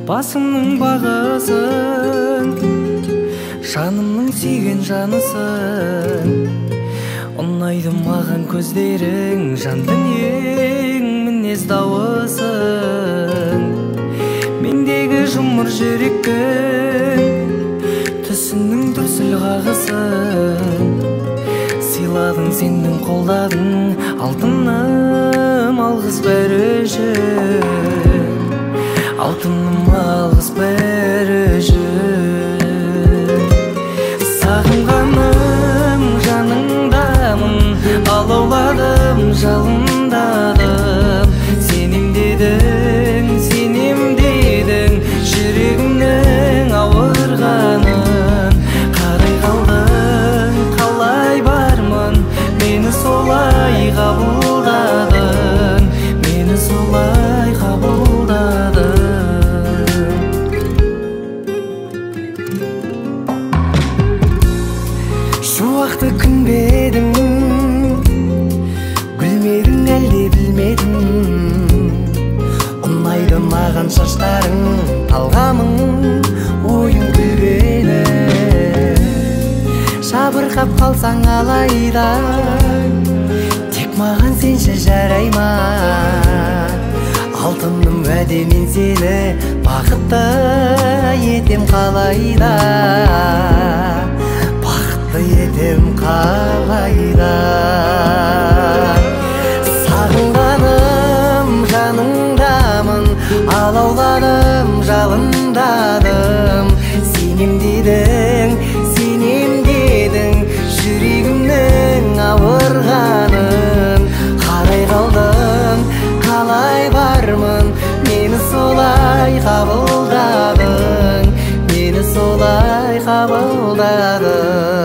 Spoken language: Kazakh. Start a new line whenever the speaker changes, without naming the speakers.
Басымның бағысың, жанымның сүйген жанысың. Ұнайды маған көздерің, жан дүниең, мінез дауысың. Мендегі жұмыр жүректің түсінің дүрсіл қағысын. Сыйладың, сендің, қолдадың, алтыным, алғыс бәрі үшін. Алтыным, алғыс бәрі үшін. Сағынғаным жаныңдамын, алауладым, жалындадым. Сенем дедің, сенем дедің, жүрегімнің ауырғанын. Қарай қалдың, қалай бармын, мені солай қабылдадың, мені солай қабылдадың. Шуақты күн бе едің, гүлмедің әлде білмедім. Ұнайды маған шаштарың, талғамың, ойың күлгені. Жабырқап қалсаң алайда, тек маған сенші жарай ма? Алтыным, уәде, мен сені бақытты етем қалайда, бақытты етем қалайда. Сағынғаным жаныңдамын, алауладым, жалындадым. Сенем дедің, сенем дедің, жүрегімнің ауырғанын. Қарай қалдың, қалай бармын, мені солай қабылдадың, мені солай қабылдадың.